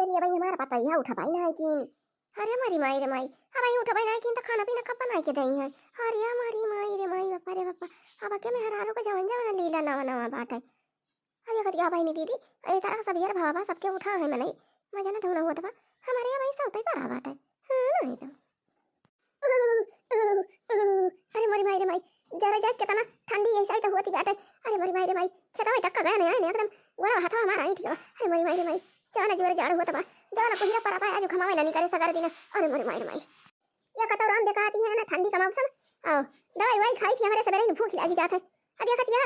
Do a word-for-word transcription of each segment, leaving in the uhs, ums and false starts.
ये भाई हमारा पतोहिया उठबइ नाहीं कीन। अरे मोरी माई रे माई, अबहीं उठबइ नाहीं कीन त खाना पीना कब बनाइ के देइहैं? अरे मोरी माई रे माई, बापा रे बापा, अब के मेहरारू क जवन जवन लीला नवा नवा बाटइ। अरे कतिया बहिनी दीदी, अरे तारा सबेर भवा बा, सबके उठा है मनई, मजा न धुना होत बा, हमरे अबहीं सौतइ परा बाटइ। हाँ, नाहीं तो। अरे मोरी माई रे माई, जरा जा, केतना ठंडी ऐसा ही तो होती बाटे। अरे मोरी माई रे माई, खेतवा तक का गया नहीं, एकदम गोड़ा हाथवा हमारा आई ठीक बा। अरे मोरी माई रे माई, जाना जोर जाड़ होत बा, जाना कुहिरा परा बा, आज घमावे ना निकरे सगर दिन। अरे मोरी माई रे माई, या कतौ राम देखाती है ना ठंडी का मौसम। आओ, दवाई वाई खाई थी, हमरे सबेरे ही भूख लागी जात है। आ देखत या,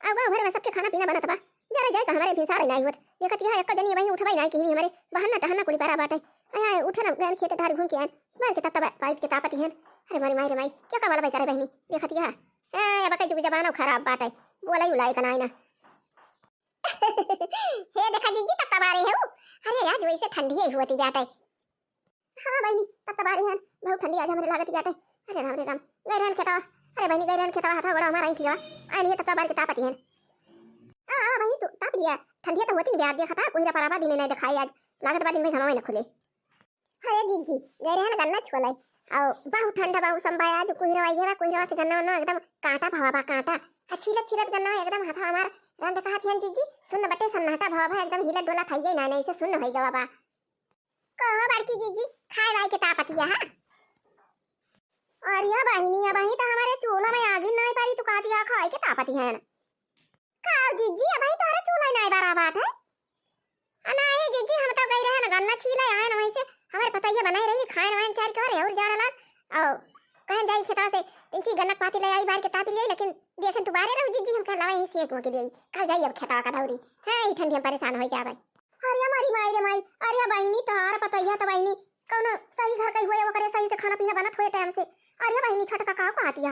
अब गाँव भर में सबके खाना पीना बनत बा। जरा जाए का हमरे भिनसार नाहीं होत। देखत यह एक्को जनी वहीं उठबइ नाहीं किहिन, हमरे बहन्ना टहन्ना कुली परा बाटे। आया उठे ना गैल खेते धार घूम के आएन। मार के तत्ता बा-, पाइप के तापत हन। अरे मोरी माई रे माई, क्या का वाला भाई करे बहिनी? देखत यह। ए, अब कई जुग जमाना खराब बाटे। बोला यू लायक नाहीं ना। हे देखा जिज्जी तत्ता बारे है उ। अरे आज वैसे ठंडी ही होती बाटे। हाँ बहिनी, तत्ता बारे हन, बहुत ठंडी आज हमरे लागत बाटे। अरे राम रे राम, गए रहन खेतवा। अरे बहिनी, गए रहन खेतवा, हाथवा गोड़ा हमारा ही ठीक बा। आए नहीं तत्ता बार के तापत हन। आ, आ बहिनी, तू ताप लिया, ठंडिया तो होती न ब्याह देखा था, कोई रपा रपा दिन नहीं दिखाई आज, लागत बा दिन में घमावे न खुले। अरे जिज्जी, गए रहन गन्ना छुअले, आओ बहुत ठंडा बा मौसम बा आज, कुहिरवा ये बा, कुहिरवा से गन्ना उन्ना एकदम कांटा भवा बा, कांटा। आ छीलत छीलत गन्ना एकदम हाथवा हमार रंध कहा थियन जिज्जी, सुन्न बटे सन्नाटा भवा बा, एकदम हिलत डोला खाई जाई ना, नहीं से सुन्न होई गवा बा। कहो बड़की जिज्जी, खाए वाए के तापतिया है? अरे बहिनी, अबहीं तो हमरे चूल्हा में आगी नाहीं पारी, तू कहतिया खाए के तापतिया है ना? का जिज्जी, अबहीं तोहरे चूल्हा नाहीं बरा बाटे? आ नाहीं जिज्जी, हम तो गई रहे ना गन्ना छीले आए ना, वहीं से हमरे पतोहिया बनाई रही, खाए वाए चार के और जाड़ा लाग। आओ, कहेन जाई खेतवा से, इनकी गन्ना पाती ले आई, बार के तापी ले आई, लेकिन देखेन तू बारे रहू जिज्जी, हम कह लवा यहीं से एक के लिए, कब जाई अब खेतवा का दौरी? हाँ, ई ठंडी हम परेशान हो जावे। अरे मोरी माई रे माई, अरे बहिनी, तोहार पतोहिया तो बहिनी कौनो सही घर कई होए, ओकरे सही से खाना पीना बनत होए टाइम से। अरे बहिनी, छोटका का कहतिया?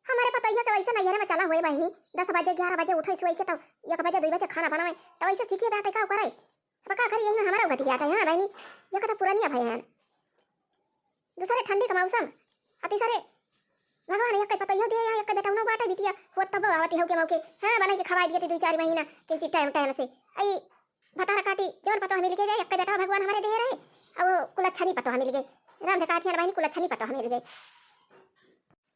हमरे पतोहिया तो वैसे नैहरे में चला हुए बहिनी, दस बजे, ग्यारह बजे उठे सोई के, तब एक बजे, दुई बजे खाना बनावे, तो वैसे सीखे बाटे का करे? अब का करी, यही में हमारा उगति बाटे, हाँ बहिनी, ये कथा पुरानिया भय है। दूसरे ठंडी का मौसम, आ तीसरे भगवान एक पतोहियो दे, एक बेटौनो बाटे बिटिया, होत तब आवती हो के मौके, हाँ, बनाई के खवाई दिए थे दुई चार महीना, के टाइम टाइम से। आई भतार काटी, जौन पतोह मिल गए, एक बेटा भगवान हमरे दे रहे, अब वो कुलच्छनी पतोह मिल गए। राम धकाथिया बहिनी कुलच्छनी पतोह मिल गए।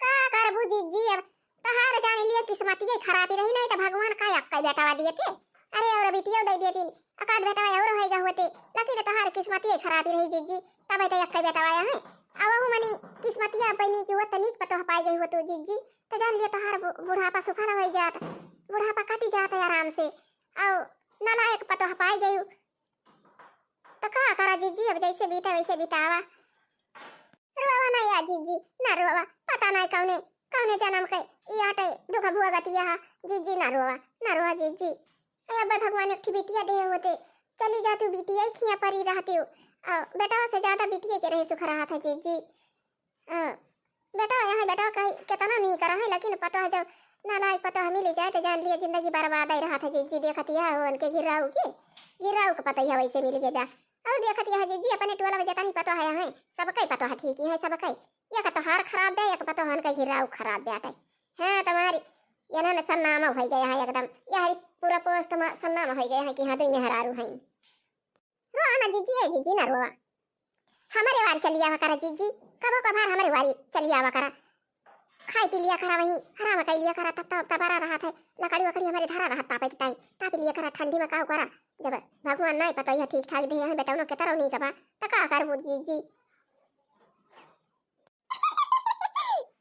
का करबू जिज्जी, अब तोहार जान लिया किस्मतिये खराबी रही, नहीं तो भगवान का एक्कै बेटवा दिए थे। अरे और बिटियो दे दिए थे, एकाध बेटवा और होएगा होते, लेकिन तोहार किस्मतिये खराबी रही जिज्जी, तब तो एक्कै बेटवा आया है। अब वो मनी किस्मतिया बनी कि वो तनिक पतोह पाई गई हो तू जिज्जी, तो जान लिया तोहार बु-, बुढ़ापा सुखर हो जात, बुढ़ापा कटी जात है आराम से। और नालायक पतोह पाई गई, तो का करा जिज्जी, अब जैसे बीता वैसे बितावा। रोवा ना या जिज्जी, ना रोवा, पता नहीं कौने, कौने जन्म के ई आटे दुख भोगतिया हा, जिज्जी ना रोवा, ना रोवा जिज्जी। अरे अब्बा भगवान एक ठे बिटिया दे होते, चली जाती बिटिया खिया परी रहती हो। आ, बेटवा से ज्यादा बिटिया के रहे सुख रहा था जिज्जी। आ, बेटा, यहाँ बेटा कहीं केतना नीक रहे, लेकिन पतोह जब नालायक पतोह मिल जाए, तो जान लिया जिंदगी बर्बाद ही रहा था। जिज्जी देखतिया हो उनके घिराऊ के, घिराऊ के पतोहिया वैसे मिल गया। और देखतिया है जिज्जी अपने टोला में जतनी पतोह है, हैं, सबके पतोह ठीक ही है, सबके। एक तोहार खराब बे, एक पतोह उनके घिराऊ खराब बे आटे। हाँ, तुम्हारी ये ना सन्नामा हो गया है एकदम, यह पूरा पोस्ट में सन्नामा हो गया है कि हाँ, दुई मेहरारू हैं। रोआ ना जिज्जी, ए जिज्जी ना रोआ। हमरे वारी चली आवा करा जिज्जी, कबो कभार हमरे वारी चली आवा करा। खाई पी लिया करा वहीं, आराम कर लिया करा, तब तब तब बरा रहा था, लकड़ी वकड़ी हमरे धरा रहा तापे की ताई, ताप लिया करा ठंडी में का करा। जब भगवान नहीं पता यह ठीक ठाक दे हैं बेटौनो के तरह नहीं कबा, त का करबू जिज्जी?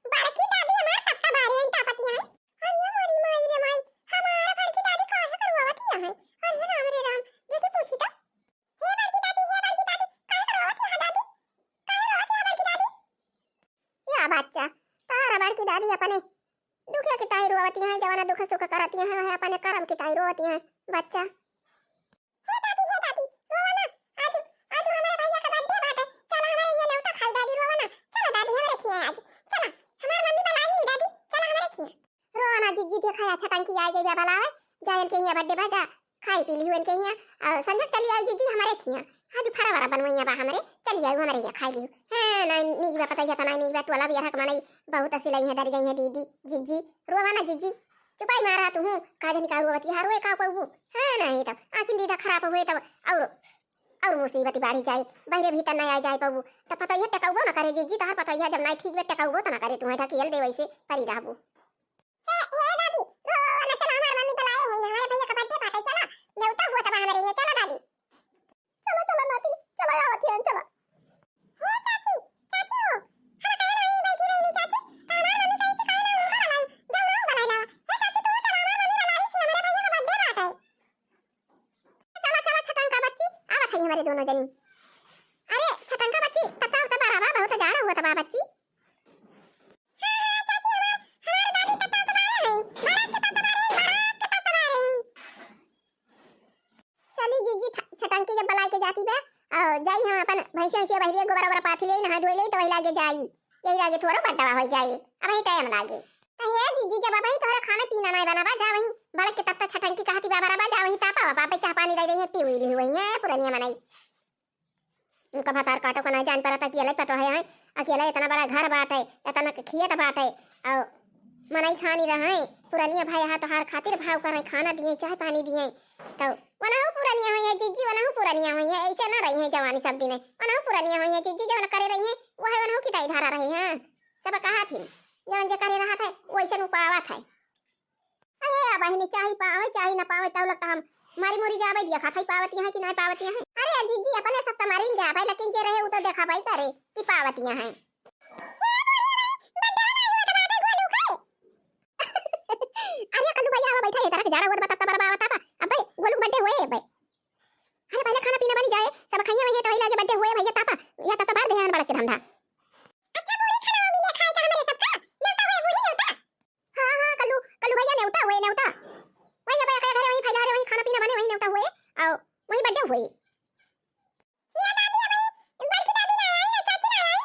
बड़की दादी हमार तब तब आ रही हैं तापतियां। अरे मोरी माई रे माई, हमार बड़की दादी काहे करवावतिया है? अरे राम रे राम, देखी पूछी तो। हे बड़की दादी, हे बड़की दादी, काहे रोवत है दादी? काहे रोवत है बड़की दादी? या बच्चा, तारा बड़की दादी अपने दुखिया की ताई रोवती हैं, जवाना दुख सुख करती हैं, वह अपने करम की ताई रोवती हैं, बच्चा। हे दादी, हे दादी, रोवा ना, आज, आज हमारे भैया का बर्थडे बाटे, चला हमारे यहाँ नेवता खाई दादी, रोवा ना, चला दादी हमारे खिया आज, चला, हमारे मम्मी बुलाई नहीं दादी, चला हमारे खिया। रोवा ना जिज्जी, देखा या छटंकी आई गई बा बुलावे, जा इनके यहाँ बर्थडे बा, जा खाई पी लियो इनके यहाँ, और संझक चली आई जिज्जी हमारे खिया। आज फरा वरा बनवैया बा हमरे, चली आऊ हमरे यहाँ खाई लियो। हाँ, ना नीक बा पतैया, ना नीक बा टोला बियाह का मनई, बहुत असी लई है, डर गई है दीदी, जिज्जी, रोवा ना जिज्जी, चुपाई मारा तू हूँ, का जनी का रोवती हारो का कहू। हाँ, नहीं तब आखिन दीदा खराब हुए तब और मुसीबत बाढ़ी जाए, बहिरे भीतर नहीं आ जाए पउबू। त पतोहिया टेकउबो न करे जिज्जी, तोहार पतोहिया जब नहीं ठीक बे, टेकउबो त न करे, तुहैं ढकेल दे, वैसे परी रहबू। हे, हे दादी, रो न चला, हमार मम्मी बुलाए हैं, हमारे भैया का birthday party, चला, नेवता हुआ तब हमारे लिए, चला दादी। चला, चला नाती, चला, आवत हैं, चला। हे चाची, चाची हो, हम कहे रही, बैठी रही नी चाची, तो हमार मम्मी कही से कहे ना, उनको बुलाई, जाओ ना, बुलाई लावा। हे चाची, तू चला, हमार मम्मी बुलाई से, हमारे भैया का birthday party है। चला, चला, छटंका बच्ची, आवत है हमारे दोनों जनी। अरे, छटंका बच्ची, तत्ता उत्ता बारा बा, बहुत जाड़ा हुआ तबा बच्ची। हाँ, हाँ, चाची, हमार, हमार दादी तत्ता उत्ता बारे हैं, बारात के तत्ता बारे हैं, बारात के तत्ता बारे हैं। चली जिज्जी, छ-, छटंकी जब बलाए के जाती बा, और जाई हम अपन भैंसिया, भैंसिया बहरिया गोबर ओबर पाथी ले, नहा धोए ले, तो वही लागे जाई। यही लागे थोड़ा बड्डवा हो जाए, अब ही टाइम लागे। तो हे जिज्जी, जब अबही तोहरा खाना पीना नहीं बना बा, जा वहीं बड़क के तत्ता छटंकी कहती बाबा रबा, जा वहीं तापा बाबा, चाह पानी दे दे, पी हुई ली वहीं है पुरनिया मनई। उनका भतार काटो का नहीं जान पड़ता, अकेले पतो है, हैं? अकेले इतना बड़ा घर बाटे, इतना खेत बाटे, और मनई खानी रहे, पुरनिया भाई हा तोहार खातिर भाव करे, खाना दिए, चाह पानी दिए, तो वनहु पुरनिया होइहैं जिज्जी, वनहु पुरनिया होइहैं, ऐसे ना रहिहैं जवानी सब दिने। वनहु पुरनिया होइहैं जिज्जी, जवन करे रहिहैं, वह वनहु की दाई धारा रहे हैं। सब कहा थी, जवन जे करे रहा था, वैसे नु पावा था। अरे, अब बहिनी, चाही पावे, चाही ना पावे, तब लगता हम मरी मुरी जावे दिया, खात ही पावतिया है कि नहीं पावतिया है। अरे जिज्जी, अपने सब तो मरी जावे, लेकिन जे रहे, वो तो देखा भाई करे कि पावतिया है। अरे कल्लू भैया, आवा बैठा है, तरह के जाड़ा हुआ बा, तत्ता बारा बा, तापा। अबे गोलू के birthday हुए अबे। अरे पहले खाना पीना बनी जाए, सब खाइए भैया, तो वही लागे birthday हुए भैया, तापा। या तत्ता बार दे हैं बड़क के धंधा। अच्छा बूढ़ी, खाना मिले खाए का हमारे सबका? नेवता हुए बूढ़ी नेवता। हाँ, हाँ, कल्लू, कल्लू भैया नेवता हुए, नेवता। वही अबे का घरे वही फैला रहे, वही खाना पीना बने, वही नेवता हुए, और वही birthday हुए। या दादी, अबे बड़की दादी ना आई ना, चाची ना आई।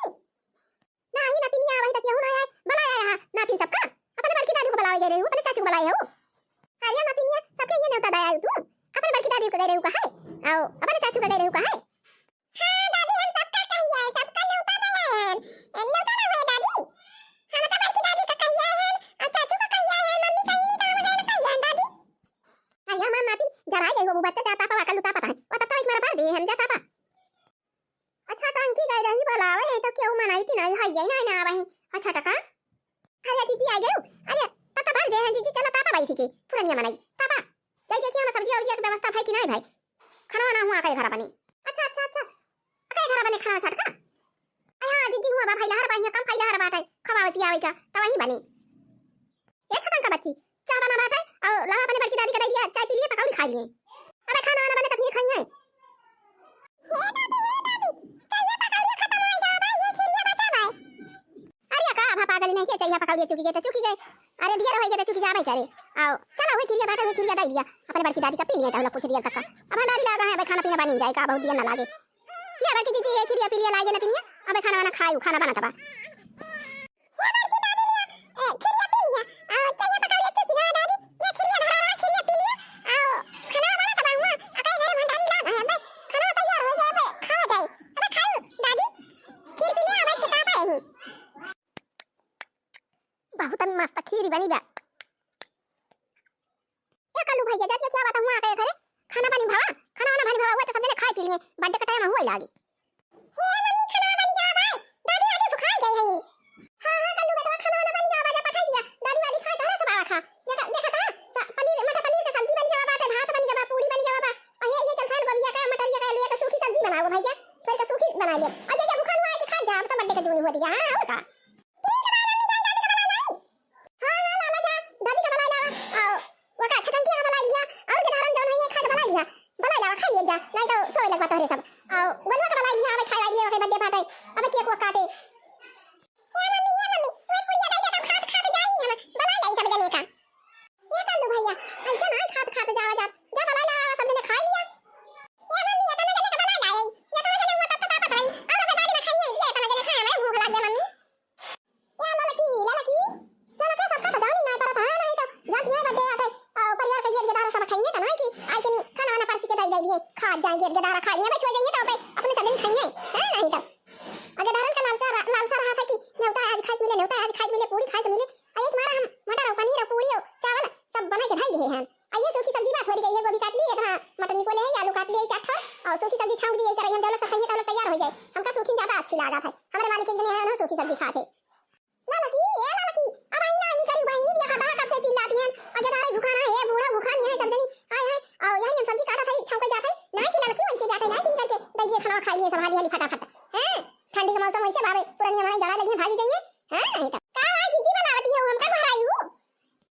नाही नतिनिया, वही तक यहू ना आए, बलाया यहाँ नातिन सबका। अपने बड़की दादी को बलावे गए रहे हो, अपने चाची को बलाए हो। अरे नतिनिया, सबके ये नेवता दे आयु तू। अपने बड़की दादी को गए रहे हो कहे? आओ, अपने चाची को गए रहे हो कहे? हाँ दादी, हम सबका कहिए, सबका नेवता दे आए हैं। नेवता ना हुए दादी। हम तो बड़की दादी का कहिए हैं, और चाचू का कहिए हैं, मम्मी कहीं नहीं काम गए ना कहिए हैं दादी। अरे हमार नातिन जरा गई हो, वो बच्चा जाता पा, कल उता पता है। वो तब तो एक मारा भर दे हम जाता पा। अच्छा, टंकी गई रही बोलावे, तो क्यों मनाई थी, नहीं है, यही नहीं ना आवे। अच्छा, टका। अरे, दीदी आ गयो। अरे, तब तो भर गए हैं, दीदी, चलो, तापा बैठी के, पुरनिया मनाई, तापा। जाई देखिए, हम सब्जी, उब्जी के व्यवस्था भाई कि नहीं भाई? खाना वाना हुआ, आके घर बने। अच्छा, अच्छा, अच्छा। आके घर बने, खाना छटका। अरे हाँ, दीदी, हुआ बा, भाई, लहर बा, यहाँ कम खाई लहर बाटे, खवावे, पियावे का, तो वहीं बने। ए छटंका बच्ची, चाह बना बाटे, और लावा अपने बड़की दादी का दे दिया, चाय पी लिए, पकौड़ी खा लिए। अबे खाना वाना बने तब फिर खाइए। हे दादी, हे दादी, चाय पकौड़ी खत्म हो गया बा, ये खीरिया बचा बा। अरे का भा पागल नहीं के, चाय पकौड़ी चुकी गए तो चुकी गए। अरे दिया रहे गए तो चुकी जाबे करे। आओ, चलो, वही खीरिया बाटे, वही खीरिया दे दिया। अपने बड़की दादी का पी लिए, तो लोग कुछ दिया तक का। अब भंडारी लागा है, अबे खाना पीना बनी जाए, का बहुत दिया ना लागे। ले बड़की दीदी, ये खीरिया पी लिए लागे नतिनिया, अबे खाना वाना खायू, खाना बना तबा। या बड़की दादी लिया, ए, खिरिया पी लिया, आ, चइया पकौड़िया चुची ना दादी, ये खिरिया धरा रहा, खिरिया पी लिया, आ, खाना बना तब हुआ, अकाई घरे भंडारी लाग है, बे, खाना तैयार हो जाए, बे, खावा जाए, अबे खाई, दादी, खीर पी लिया, अबे किताब है ही। बहुत मस्त खीर बनी बा। ए कल्लू भैया, जात के क्या बात हुआ आके घरे? खाना पानी भवा, खाना वाना पानी भवा हुआ तो सब जने खाए पी लिए, birthday का time हुआ लागी। हे मम्मी, खाना बन गया बा, दादी वादी भुखाई गई है। हाँ, हाँ, कल्लू बेटवा, खाना वाना बन गया बा, जा पठाई दिया, दादी वादी खाए तोहरे सब आवा खा। देखा, देखा था, स-, पनीर, मटर पनीर का सब्जी बन गया बा, भात बन गया बा, पूरी बन गया बा, और ये, ये चलता है गोबिया का, मटरिया का, आलू का सूखी सब्जी बनाओ भैया, फिर का सूखी बना लिया। और जे, जे भुखान हुआ है कि खा जा, अब तो birthday का जून हुआ दिया, हाँ, और का? ठीक बा, मम्मी, जाई, दादी का बलाई लाई। हाँ, हाँ, लाला जा, दादी का बलाई लावा। आओ, वका छटंकिया का बलाई लिया, और के धारन जौन है, ये खा के बलाई लिया। बलाई लावा, खाई ले जा, नहीं तो सोए लगवा तोहरे सब। आओ, गोलुआ का बलाई लिया, अबे खाए वाली है, ओके birthday party, अबे cake वो काटे। हे मम्मी, हे मम्मी, तुम्हें पुड़िया दे दे, तब खात, खात जाई हम, बलाई लाई सब जने का। ए कल्लू भैया, ऐसे ना खात खात जावा जात, जा बना ला, सब जने खा लिया। ए मम्मी, इतना जने का बना लाए, इतना जने हुआ तब तो तापत रही, और ओकर बाद में खाइए, ये इतना जने खाए, हमें भूख लग गया मम्मी। ए ललकी, ललकी, चलो के सबका तो जानी नहीं पड़त है, नहीं तो जाती है birthday आटे, और परिवार के गेट गेदारा सब खाइए तो नहीं कि आई के नहीं, खाना वाना परसी के दे दे दिए, खा जाएंगे, गेट गेदारा खाइए, बस हो जाइए तो अपने, अपने सब जने खाइए, है नहीं तो। अगे धारन का लालसा रहा, लालसा रहा था कि नेवता आज खाए के मिले, नेवता आज खाए के मिले, पूरी खाए के मिले। आ एक मारा हम मटर और पनीर और पूरी और चावल सब बना के धई दिए हैं। आ ये सूखी सब्जी बात हो रही है, गोभी काट ली, इतना मटर निकोले है, आलू काट लिए, चार ठो, और सूखी सब्जी छौंक यही तरह हम जब लोग सब खाएंगे, तब लोग तैयार हो जाए। हमका सूखी ज्यादा अच्छी लागत है। हमारे मालिक एक दिन यहाँ ना सूखी सब्जी खाते। ललकी, ए ललकी, अब आई ना, आई नहीं करी, बहिनी भी खाता है, कब से चिल्लाती हैं, और जदारे भूखा ना है, बूढ़ा भूखा नहीं है, सब जनी, हाय हाय, और यही हम सब्जी काटा था, छौंके जाते, ना कि ललकी वैसे जाते, ना कि निकल के, दे दिए खाना, खाई लिए सब हाली हाली फटाफट। हैं? ठंडी के मौसम वैसे बावे, पुरानी हमारे जड़ा लगी, भागी जाइए। हैं? नहीं तो। का भाई, जीजी बनावती है, हमका घर आई हूँ।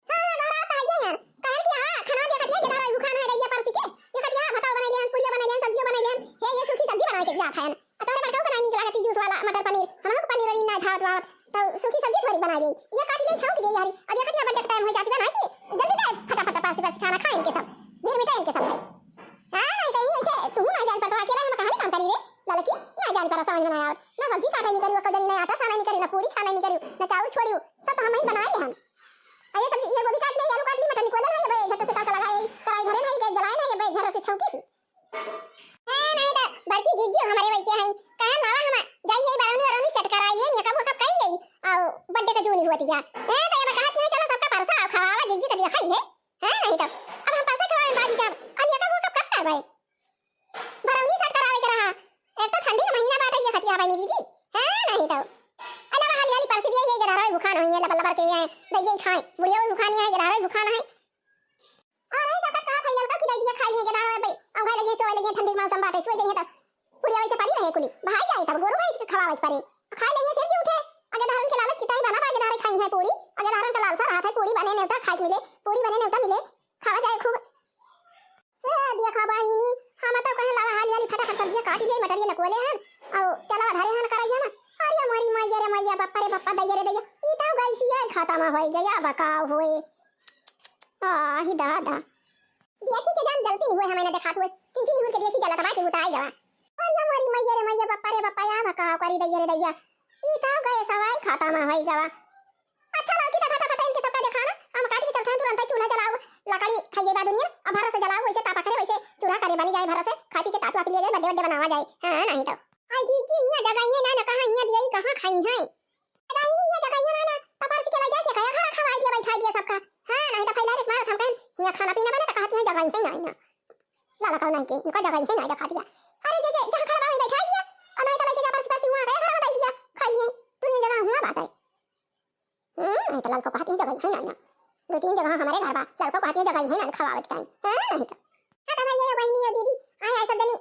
हाँ, हाँ, घबरात तो हइये हैं। कहन कि हाँ, खाना देखत हिया, गेदहरवा भूखान है, रहिया परसी के। देखत हिया, भातो बनाइ लेन, पुड़िया बनाइ लेन, सब्जियो बनाइ लेन। हे, ये सूखी सब्जी बनाइ के जात हन। आ तोहरे बड़काऊ के नाहीं नीक लागत ई जूस वाला मटर पनीर। हमहू के पनीर वनीर नाहीं भावत वावत। तो सूखी सब्जी थोड़ी बनाइ देई। ये काटि लेई, छौंक देई यारी। अब देखत हिया बड्डे के टाइम होइ जात बा, नाहीं कि जल्दी दे, फटाफट परसी परसी खाना खाए इनके सब। भीड़ मिटाए इनके सब भाई। हाँ, नाहीं तो यही ऐसे तू नाहीं जान परत, अकेला हम कहाँ काम करी रे? ललकी, नाहीं जान परत, समझ में नाहीं आवत। ना सब्जी काटे नहीं करी, ओकर जनी ना आटा साने नहीं करी, ना पूड़ी छाने नहीं करी, ना चाउर छोड़ी, सब तो हम ही बनाए हम। अरे सब्जी, ये गोभी काट ली, आलू काट ली, मटर निकोले नहीं, बे, झट से तड़का लगाए, कढ़ाई धरे नहीं, गैस जलाए नहीं, बे, झट से छौंकी सी। ए, नहीं तो बड़की जीजी हमारे वैसे हैं, कहे लावा हम जाइए, बरौनी वरौनी सेट कराइए, मेकअप वेकअप करिए, और बर्थडे का जूनी हुआ दिया। ए, तो ये कहत नहीं, चलो सबका परसा और खवावा, जीजी का दिया खाई है। हैं, नहीं तो अब हम परसा खवाए बाद में जाब, अब मेकअप वेकअप कब करवाए? बरौनी सेट करावे के रहा। एक तो ठंडी के महीना बाटे, ये खतिया बानी दीदी। हैं, नहीं तो। अला हाली हाली परसी दिया, ये गेदहरवा भूखान होई है, लबर लबर के ये दइये खाए। बुढ़िया भी भूखान है, गेदहरवा भी भूखान है। और नहीं तो कब कहा था, ललका की दे दिया, खाई नहीं गेदहरवा भाई। अंगाई लगी, सोए लगी, ठंडी के मौसम बाटे, सोए जाइए तब। बुढ़िया वैसे परी रहे कुली। बहाई जाए तब, गोरू भैंस के खवावे के परे। खाई लेइए, फिर जी उठे। अगे धारन के लालच किताई बना बा, अगे धारे खाई है पूड़ी। अगे धारन का लालसा रहा था, पूड़ी बने नेवता खाए के मिले, पूड़ी बने नेवता मिले। खावा जाए खूब। हे देखा बहिनी, हम तो कहे लावा हाली हाली फटाफट सब्जिया काटि लिए, मटरिया नकुले हन, और चला धरे हन करइया में। अरे मोरी मैया रे मैया, बप्पा रे बप्पा, दैया रे दैया, ई तो गैसिया ही खत्म होइ गया, बकाव होए। आ ही दादा। देखी के जान जलती नहीं हुए, हमें ना देखात हुए, किंची निहुर के देखी जलत बा कि उताई गवा। अरे मोरी मैया रे मैया, बप्पा रे बप्पा, या बकाव करी दैया रे दैया, ई तो गैसवा ही खत्म होइ गवा। अच्छा लड़की, तो फटाफट इनके सबका देखा ना, हम काट के चलते हैं तुरंत ही, चूल्हा जलाओ, लकड़ी है ये बा दुनिया, अब भर से जलाओ, वैसे तापा करे, वैसे चूल्हा करे बनी जाए, भर से खा पी के ताप वाप लिया जाए, बर्थडे बर्थडे बनावा जाए। हाँ, नहीं तो। आई जीजी, यहाँ जगह ये ना, ना कहाँ यहाँ दिया, कहाँ खाई है? अरे नहीं, यहाँ जगह ये ना, ना, तो परसी के ला जाए, के कहा घर खवाई दिया, बैठा दिया सबका। हाँ, नहीं तो फैला रे मार, हम कहें, यहाँ खाना पीना बने, तो कहती है जगह ही नहीं ना। लाला कौन है के, उनका जगह ही नहीं दिखा दिया। अरे जे, जे, जहाँ खड़ा बा, वहीं बैठा दिया, और नहीं तो लेके जा परसी परसी वहाँ गया, घर बताई दिया, खाई लिए, दुनिया जगह हुआ बात है। हम्म, नहीं तो ललको कहती है जगह ही नहीं ना। दो तीन जगह हमारे घर बा, ललको कहती है जगह ही नहीं खवावे के टाइम। हाँ, नहीं तो। हाँ, तो भाई, ये बहिनी, ये दीदी, आए, आए सब जनी,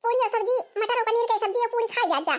पूड़ी और सब्जी, मटर और पनीर के सब्जी और पूड़ी खाई जात जा।